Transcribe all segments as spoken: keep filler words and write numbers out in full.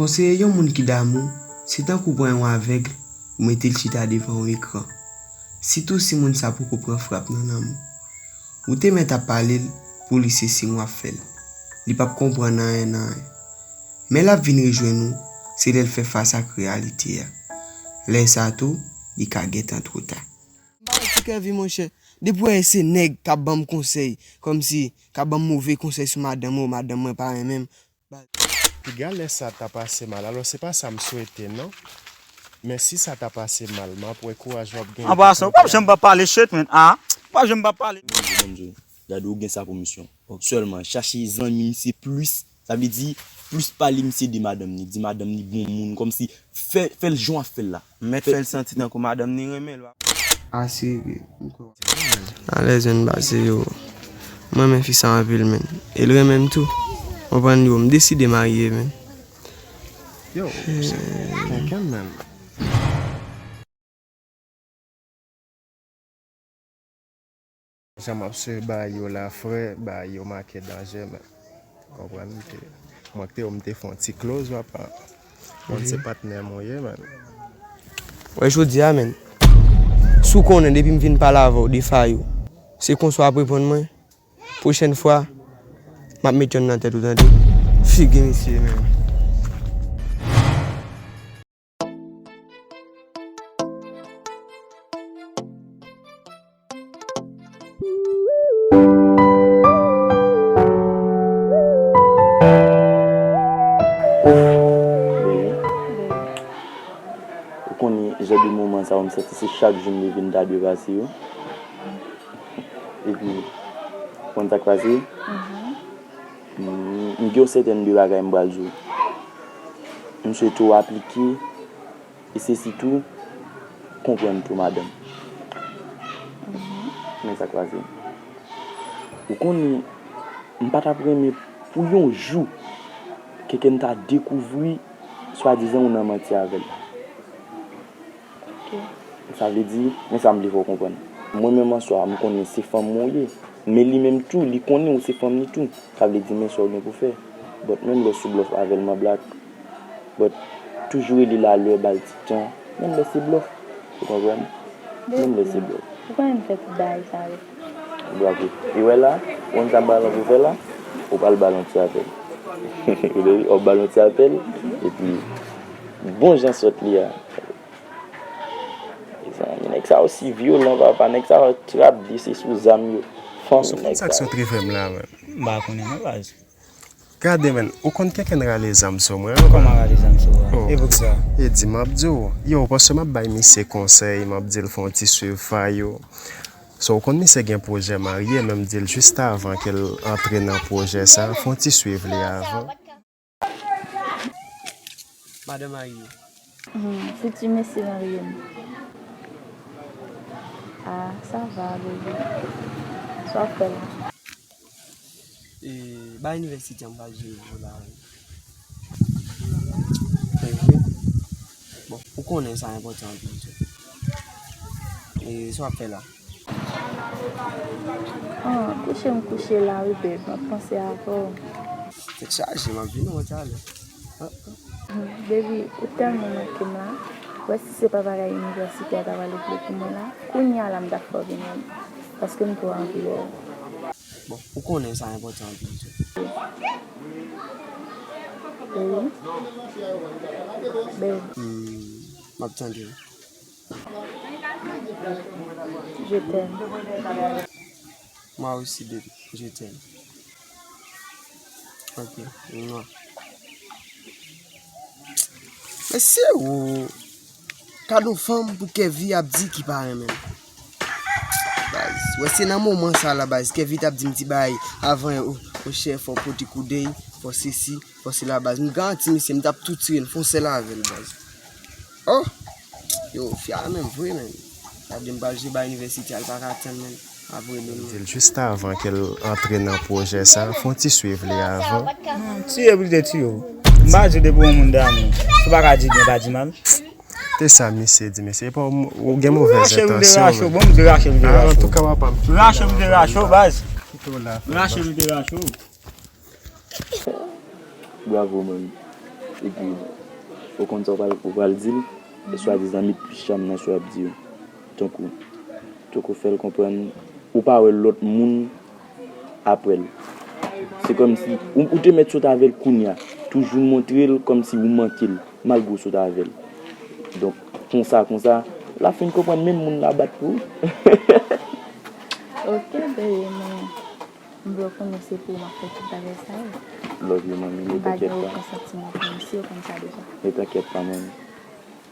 Konseye yon moun ki damou, se tankou pran yon avèg, ou mete l chita devan yon ekran. Sitou si moun sa poko pran frap nan lanmou. Ou te mèt ap pale l pou li se siy w ap fè l. Li p ap konprann anyen nan anyen. Men l ap vin rejwenn ou, se lè l fè fas ak reyalite a. Lè sa tou, li ka gentan twò ta. M pa yon ti kèvi, monchè. Depi w wè se nèg k ap ban m konsèy, kòmsi k ap ban m move konsèy sou madanm mwen, madanm mwen pa renmen m. Piga lè sa ta pase mal. Alò, se pa sa m swete, non. Men si sa ta pase mal, m ap wè kouraj w ap gen. Anba sa, w p ap janm pa pale, shit, man. Ah, w p ap janm pa pale. Bondye, Bondye. Gade, ou gen sa pou misyon. Sèlman, chache zanmi misye plis. Sa vle di, plis pale misye de madanm ni. Di madanm ni bon moun, kòmsi fè, fè l jan w ap fè l la. Mèt fè l santi tankou madanm ni renmen l. Asire, m kwè. Alèz, menn, baz, yo. Mwen renmen fi sa anpil, menn. E l renmen m tou. Konprann, yo, m deside marye, menn. Yo, se kenkenn, menn. Jan m ap swiv bagay yo la, frè, bagay yo make danje, men. Konprann, m te, mwen te, m te fè yon ti close, papa. Mwen se patnè m ou ye, men. Wè, jodi a, men. Si w konnen, depi m vin pale avè w de Fayou, se konsa w ap reponn mwen. Pwochèn fwa, m ap met yonn nan tèt ou, tande? Figi misye, men. Ou konnen, jan de moman sa yo, m santi se chak jou m leve m ta dwe pase yo. Epi, ou konn sa k pase? M, m gen yon sètèn de bagay m pral di w. M swete w aplike, e se sitou konprann tou, madanm. Men sa k pase. Ou konnen, m pa t ap renmen pou yon jou kenkenn ta dekouvri swadizan ou nan manti avè l. Sa vle di, men sa m vle fè w konprann. Mwen menm an swa, m konnen se fanm mwen ou ye. Men li menm tou, li konnen ou se fanm li tou. Sa vle di, men sa w gen pou fè. But menm lè w sou blòf avè l, man Black. But toujou rele l alè, ba l ti tan. Menm lè se blòf. Ou konprann? Menm lè se blòf. Ou konnen m fè tout bagay sa yo. Bravo. E wè la, ou konn sa m pral pou fè la? Ou pral ba l yon ti apèl. Ou konprann? W ap ba l yon ti apèl. Epi, bon jan sòt li a. Mezanmi, nèg sa yo si vyolan, papa. Nèg sa yo trap de, se sou zam yo. Fanmi nèg sa yo. Sa k sot rive m la, menn? M pa konnen non, baz. Gade, menn, ou konn kenkenn rale zam sou mwen, wi. Kòman rale zam sou ou? E poukisa? E di m ap di w. Yo, paske m ap bay misye konsèy, m ap di l fè yon ti swiv Fayou. So, ou konn misye gen pwojè marye, men m di l jis avan ke l antre nan pwojè sa, fè yon ti swiv li avan. Madan marye. Hmm, fiti mesye marye m. Ah, sa va, bebe. Sa w ap fè la? E, ba inivèsite an m pral jere pou la. Bon, ou konnen sa enpòtan anpil tou. E, sa w ap fè la? Ah, kouche m kouche la, wi, babe. M ap panse avè w. Tèt chaje, m ap vin wè w talè. Ah, ah. Hmm, baby, ou tèlman manke m la. Wè si se pa bagay inivèsite a ta pral regle pou mwen la. Kounye a la m t ap fè w vin wè m. Paske m twò anvi wè w. Bon, ou konnen sa enpòtan anpil tou. Baby. Baby. Hmm, m ap tande w. Je t'aime. Moi aussi, baby, je t'aime. Ok, mwa. Men se ou. Gad yon fanm pou Kevy ap di ki pa renmen l. Baz, wè se nan moman sa la, baz, Kevy t ap di m ti bagay avan, o, o chè, fò w pote koudèy, fò sesi, fò sela, baz. M garanti misye, m t ap tou tire l, fè yon sèl avè l, baz. Oh! Yo, fi a menm vre, menn. Gade m pral jwe ba inivèsite a, l pa ka tann, menn. Ap rele m. Di l jis avan ke l antre nan pwojè sa, fè yon ti swiv li avan. Hmm, tiye pou l te tiye w. M pa di w depi yon moun damou, si w pa ka di byen, pa di mal. Te sa misye di, mesye. Epa w, ou gen movèz entansyon, menn. Rache pou te rache w, bon, m te rache pou te rache w. Ah, antouka, papa m. Rache pou te rache w, baz. Kite w la, frè. Rache pou te rache w. Bravo, man. Epi, ou konn sa w pral, ou pral di l, e swadizan met plis chanm nan sa w ap di yo. Tankou, tankou fè l konprann, ou pa wè lòt moun apre l. Se kòmsi, ou, ou te mèt sot avè l kounye a. Toujou montre l kòmsi ou manke l, malgre w sot avè l. Donk, konsa, konsa, l ap fin konprann menm moun la bat pou ou. Ok, bebe, men m vle w konnen se pou ou m ap fè tout bagay sa yo. Love you, manmi, e pa gen okenn santiman pou misye, ou konn sa deja. E tankyèt pa, manmi.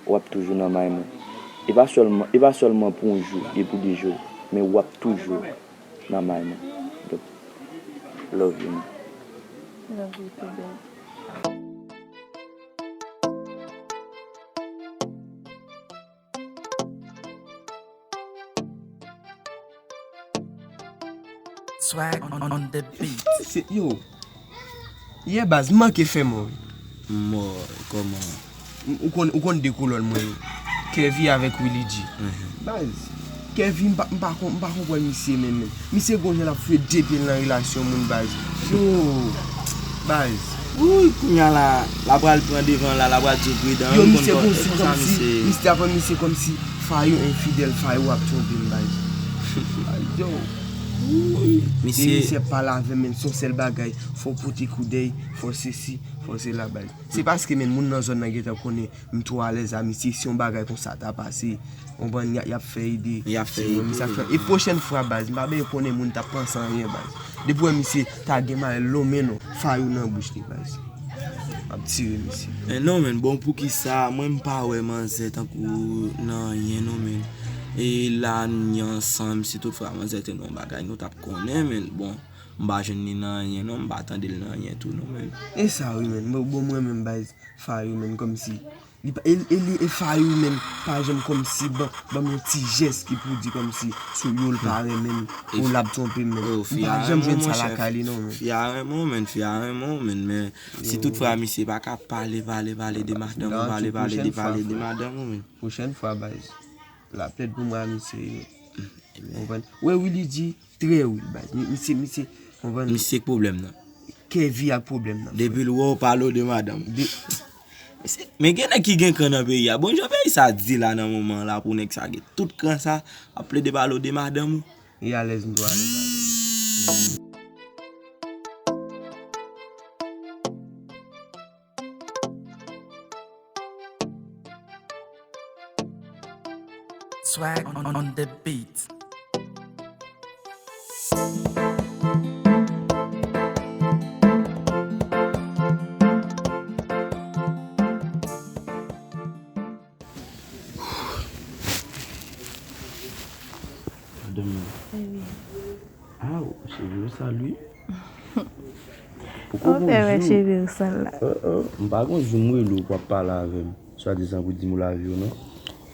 W ap toujou nan may mwen. E pa sèlman, e pa sèlman pou yon jou, e pou de jou, men w ap toujou nan may mwen. Donk, love you, man. Love you too, babe. Swag on, on the beat. Se, yo. Yè baz, m manke fè mò wi. Mò, kòman? M, ou konn, ou konn de kolòn mwen yo. Kevy avèk Willy G. Mhm. Baz, Kevy, m pa, m pa kon, m pa konprann misye menm, menm. Misye gon jan l ap fwe de pye l nan relasyon moun, baz. Yo, baz. Wouy, kounya la, la pral pran devan la, la pral di w pridan. Yo, wi, misye konn konsi, konsa, konsi, misye. Misye aprann misye konsi Fayou enfidèl, Fayou ap twonpe m, baz. Yo. Wouy. Misye, misye ap pale avè m, men se yon sèl bagay. Fò w pote koudèy, fò sesi, fò sela, baz. Se paske, men, moun nan zòn nan gentan konnen m twò alèz a misye, si yon bagay konsa ta pase, konprann, y a, y ap fè ide. Y ap fè ide. Misye ap fè. E pwochèn fwa, baz, m pa bezwen konnen moun t ap panse anyen, baz. Depi w wè misye ta gen malè lonmen non, Fayou nan bouch li, baz. Ap tire misye. Eh, non, men, bon, poukisa, mwen m pa wè manzè tankou nan anyen, non, men. E la, n ansanm, si tout fwa manzè te nan yon bagay, nou t ap konnen, men, bon, m pa jwenn li nan anyen, non, m pa tande l nan anyen tou, non, men. E sa, wi, men. Bon, bon, mwen menm, baz, Fayou, men, kòmsi li pa, e, e li, e Fayou, men, pa janm kòmsi ban, ban m yon ti jès ki pou di kòmsi sou yo l pa renmen m, ou l ap twonpe m, men. M pa janm jwenn sa lakay li, non, men. Fi a renmen w, men, fi a renmen w, men, men si tout fwa misye pa ka pale, pale, pale de madanm ou, pale, pale de, pale de madanm ou, men. Pwochèn fwa, baz. L ap plèd pou mwen a misye, wi. Konprann? Wè, Willy G, trè wi, baz. Mi-, misye, misye, konprann? Misye k pwoblèm nan. Kevy ak pwoblèm nan. Depi l wè w pale w de madanm. De- Mesye, men gen nèg ki gen kran nan peyi a. Bon, jan peyi sa di la nan moman la pou nèg sa gen tout kran sa, ap plede pale w de madanm ou. E alèz, m twò alèz avè l. Swag on, on the beat. Madanm nan. Wi. Aw, cheve w sal wi. Poko gon jou. Cheve w sal la. Oh, oh, m pa gon jou m rele w pou w ap pale avè m. Swadizan pou di m ou lave yo, non.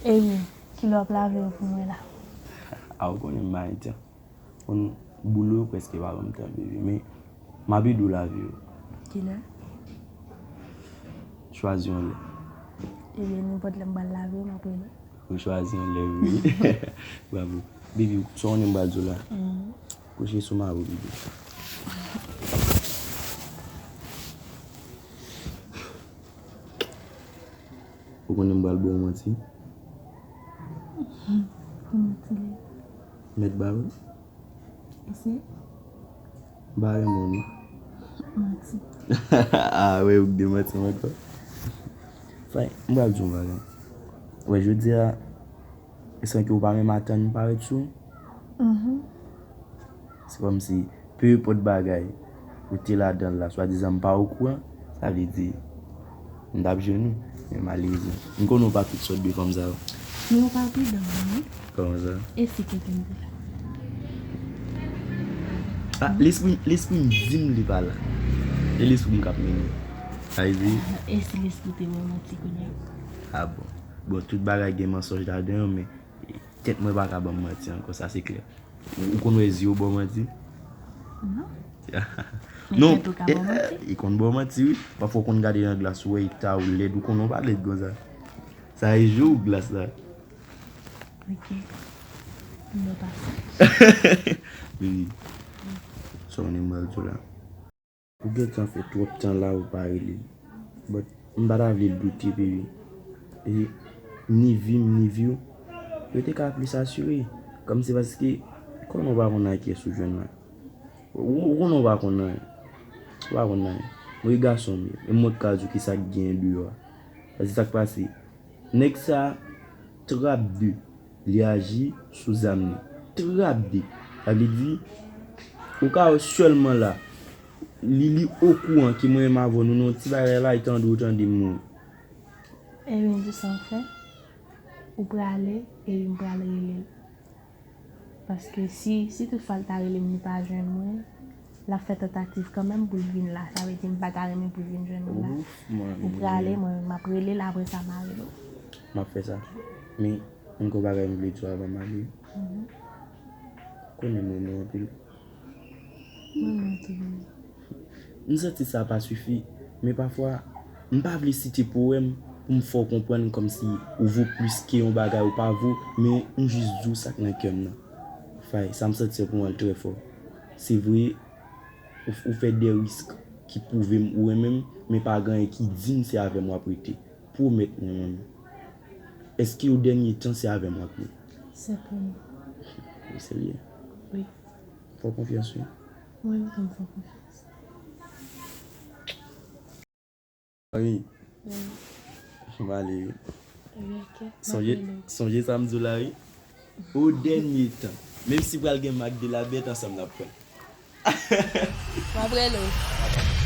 Ebyen, kilè w ap lave yo pou mwen la? A, ou konnen m pa entè. Konn boule yo prèske pa ban m tan, bebe, men m ap ede w lave yo. Kilè? Chwazi yon lè. Ebyen, nenpòt lè m pral lave yo, m ap rele. Ou chwazi yon lè, wi. Bravo. Baby, sa w konnen m pral di w la? Kouche sou mari w, baby. Ou konnen m pral ba w manti? Ki manti li? Mèt ba w. Isi? M pa renmen w non. Manti. Ah, wè, ou k de manti m ankò. Fine, m pral di w yon bagay. Wè, jodi a, e san ke ou pa menm atann m parèt sou ou. Mhm. Se kòmsi, pe enpòt bagay ou te ladan l la, swadizan m pa okouran, sa vle di, m t ap jwenn ou, men malerezman. M konnen w pa tout sòt de fanm sa yo. Men ou pa pridan, non. Kòman sa? E si kote m te la? Ah, lespri, lespri m di m li pa la. E lespri m k ap mennen. Sa vle di? E si lespri te mwen manti kounye a? Ah bon. Bon, tout bagay gen mansonj ladan yo, men tèt mwen pa ka ban m manti ankò, sa se klè. Ou, ou konn wè zye w ba w manti? Non. Non, tèt ou ka ba w manti? E, e, e konn ba w manti, wi. Pafwa ou konn gade nan glas, ou wè eta ou lèd, ou konnen w pa lèd konsa. Sa e je w glas la. Ok. M nan pase. Baby, sa w konnen m pral di w la? Ou gentan fè twòp tan la ou pa rele. But, M pa ta vle l doute, baby. E ni vi m, ni vi w, yo te ka plis asire. Kòmsi paske, konnen w pa konn ak kiyès ou jwenn la. Ou, ou konnen w pa konn anyen. Ou pa konn anyen. Mwen e gason m ye. E mwen k ka di w kisa k genyen deyò a. Paske sa k pase, nèg sa trap de, li aji sou zam li. Trap de. Sa vle di, ou ka wè sèlman la, li, li okouran ke mwen menm avè w, nou nan yon ti bagay la, li tande w, tande m mouri. Ebyen, di sa w fè. Ou prale, epi m pral rele l. Paske si, si toutfwa l ta rele m, li pa jwenn mwen, l ap fè tantativ kanmenm pou l vin la. Sa vle di m pa ta renmen pou l vin jwenn mwen la. Ouf, mwen. Ou prale, mwen, m ap rele l, apre sa, m a rele w. M ap fè sa. Men, yon gwo bagay m vle di w avan m ale. Mhm. Konnen m renmen w anpil. Mwen menm tou, baby. M santi sa pa sifi, men pafwa, m pa vle site powèm pou m fè w konprann kòmsi ou vo plis ke yon bagay ou pa vo, men m jis di w sa k nan kè m nan. Faye, sa m santi se pou mwen l trè fò. Se vre, ou, ou fè de risk ki pwouve m ou renmen m, men pa gen anyen ki di m se avè m w ap rete. Pwomèt mwen, mwen menm. Èske o dènye tan se avè m w ap ye? Sètènman. Ou serye? Wi. Fè w konfyans, wi. Mwen menm tou m fè w konfyans. Wi. Wi. M ale, wi. Wi, ok. Sonje, m ap rele w. Sonje sa m di w la, wi. O dènye tan. Menm si pral gen mak de labèt ansanm n ap pran. M ap rele w.